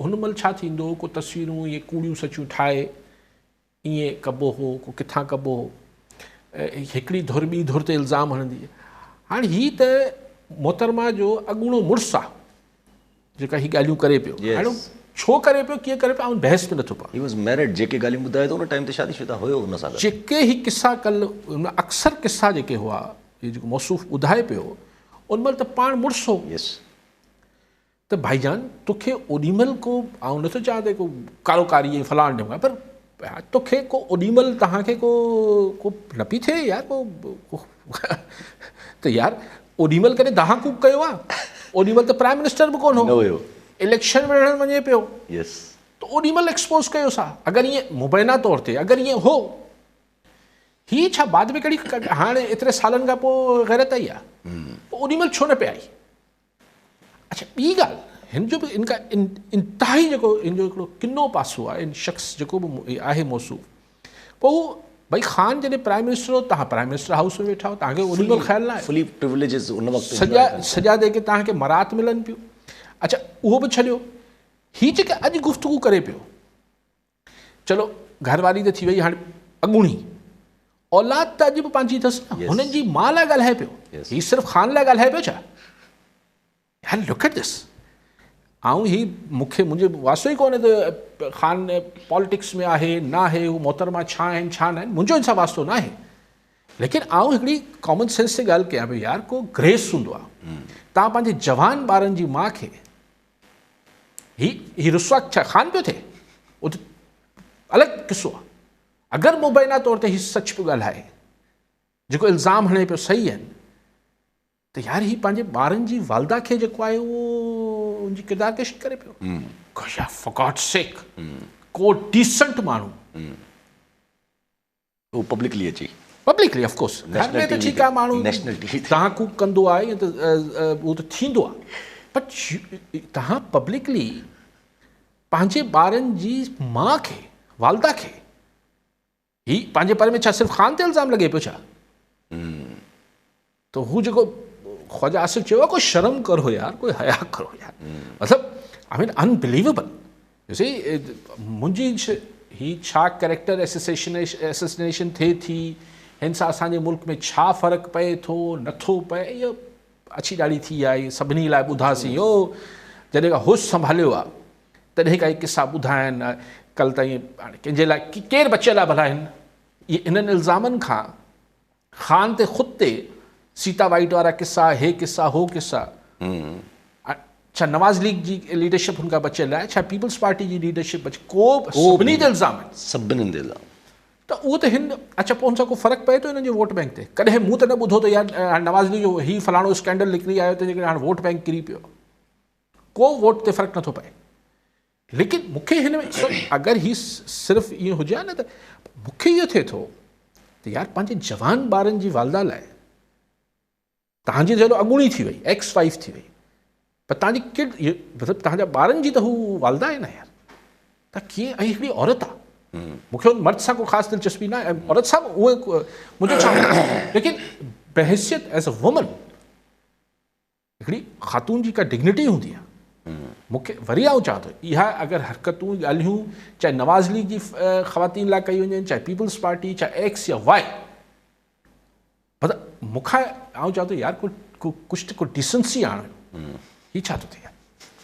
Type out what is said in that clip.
هن مهل ڇا ٿيندو هو، ڪو تصويرون اهي ڪوڙيون سچيون ٺاهي ائين ڪبو هو، ڪو ڪٿان ڪبو هو، هڪڙي ڌر ٻي ڌر تي الزام هڻندي. هاڻي هي ته محترمه جو اڳوڻو مڙس آ جيڪا هي ڳالهيون ڪري پيو. هاڻي ڇو ڪري پيو، ڪيئن ڪري پيو، آئون بحث ۾ نٿو پوان. He was married، جيڪي ڳالهيون ٻڌائي ٿو ان ٽائيم تي شادي شده هيو ان سان گڏ. جيڪي هي قصا ڪل اڪثر قصا جيڪي هئا، هي جيڪو موصوف ٻڌائي پيو، ان مهل ته پاڻ مڙس هو. ته ڀائي جان توکي اوڏي مهل ڪو، آئون نٿو چاهيان ته ڪو ڪارو ڪاري ۽ فلاڻ ڍمڪا، پر توکي ڪو اوڏي مهل توهان کي ڪو ڪو نه پي ٿئي يار، ڪو ته يار اوڏي مهل ڪڏهن دانهن ڪوڪ ڪيو آ؟ اوڏي مهل ته پرائم منسٽر به ڪونه هو، اليڪشن وڙهڻ وڃي پيو، ته اوڏي مهل ايڪسپوز ڪيوس ها. اگر ائين مبينا طور تي اگر ائين هو، هي ڇا بعد ۾ ڪهڙي هاڻي ايتري سالن کان پوء غيرت آئي آ؟ پوء اوڏي مهل ڇو نه پئي آئي؟ اڇا ٻي ڳالهه هن جو به ان کا انتهائي جيڪو هن جو هڪڙو ڪنو پاسو آهي، ان شخص جيڪو به آهي موصوف، پوء هو ڀئي خان جڏهن پرائم منسٽر هو، توهان پرائم منسٽر هائوس ۾ ويٺا هو، توهان کي اوڏي مهل خيال نه آيو؟ فلي پريوليجز ان وقت سڄا سڄا جيڪي توهان کي مراعات ملن پيون. اڇا اهو به ڇڏيو، هي جيڪي اڄ گفتگو ڪري پيو، چلو گهر واري ته ٿي وئي هاڻي اڳوڻي، اولاد ته اڄ به پنهنجي اٿس نه، هنن جي ماء لاء ڳالهائي پيو، هي صرف خان لاء ڳالهائي پيو ڇا؟ يار لڪ ايٽ this. آئون هي مونکي منهنجي واسطو ئي ڪونهي ته خان پالٽڪس ۾ آهي نه آهي، هو محترمه ڇا آهن ڇا نه آهن، منهنجو ان سان واسطو نه آهي، ليڪن آئون هڪڙي ڪامن سينس تي ڳالهه ڪيان پيو. يار ڪو گريس هوندو آهي، توهان پنهنجي جوان ٻارن جي ماء کي هي هي رسوا ڇا خان پيو ٿئي؟ اهو ته الڳ قصو آهي. اگر مبينا طور تي هي سچ پيو ڳالهائي، جيڪو الزام هڻي پيو صحيح آهن، ته يار هي پنهنجي ٻارن جي والده کي جيڪو آهي اهو ان جي ڪردار ڪشي ڪري پيو. For God sake, ڪو ڊيسنٽ ماڻهو اهو پبلڪلي اچي. پبلڪلي آف ڪورس، گهر ۾ ته ٺيڪ آهي ماڻهو نيشنل ٽي وي تي دانهن ڪوڪ ڪندو آهي يا ته اهو ته ٿيندو آهي، بٽ توهان پبلڪلي پنهنجي ٻارن جي ماء کي، والده کي، هي پنهنجي پر ۾ ڇا صرف خان تي الزام لڳي پيو ڇا؟ ته هو جيڪو خواجه آصف چيو آهي ڪو شرم ڪرو يار، ڪوئي حيا ڪرو يار، مطلب آئي مين انبليويبل. يو سي منهنجي هي ڇا ڪريڪٽر اسيسنيشن ٿئي ٿي، هن سان اسان جي ملڪ ۾ ڇا فرق پئي ٿو نٿو پئي، اهو اڇي ڏاڙهي ٿي آهي سڀني لاء ٻڌاسين. اهو جڏهن کان هوش سنڀاليو آهي تڏهن کان هي قصا ٻڌا آهن، ڪل تائين هاڻي ڪنهن جي لاء ڪير بچيل آهي ڀلا هن انهن الزامن کان؟ خان تي خود تي سيتا وائيٽ وارا قصا، هي قصا، هو قصا. ڇا نواز ليگ جي ليڊرشپ هن کان بچيل آهي؟ ڇا پيپلز پارٽي جي ليڊرشپ بچ؟ ڪو به، سڀني تي الزام آهن. سڀني تي الزام. ته اهو ته هن، اڇا پوء هن سان ڪو فرق پئي ٿو هنن جي ووٽ بينڪ تي؟ ڪڏهن مون ته نه ٻڌو ته يار هاڻي نواز ليگ جو هي فلاڻو اسڪينڊل نڪري آيو تنهنجي ڪري هاڻي ووٽ بينڪ ڪري پيو. ڪو ووٽ تي فرق نٿو پئي. ليڪن مون کي هن ۾ اگر هي صرف ائين هجي ها نه ته مون کي اهو ٿئي ٿو ته يار پنهنجي جوان ٻارن جي والده لاء تهان جي چلو اڳوڻي ٿي وئي، ايڪس وائيف ٿي وئي، پر تهان جي ڪڊ مطلب تهان جا ٻارن جي ته هو والده آهي نه يار، ته ڪيئن؟ ۽ هڪڙي عورت آهي، مون کي ان مرد سان ڪو خاص دلچسپي نه آهي، عورت سان به اهي منهنجو ڇا، ليڪن بحيثيت ايز اي وومن هڪڙي خاتون جي ڪا ڊگنٽي هوندي آهي. مون کي وري آئون چوان ٿو اها اگر حرڪتون ڳالهيون چاهي نواز ليگ جي خواتين لاء ڪئي وڃن، چاهي پيپلز پارٽي، چاهي ايڪس يا وائي، مطلب مون کان آئون چوان ٿو يار ڪو ڪجهه ته ڪو ڊيسنسي آڻيو، هي ڇا ٿو ٿئي يار.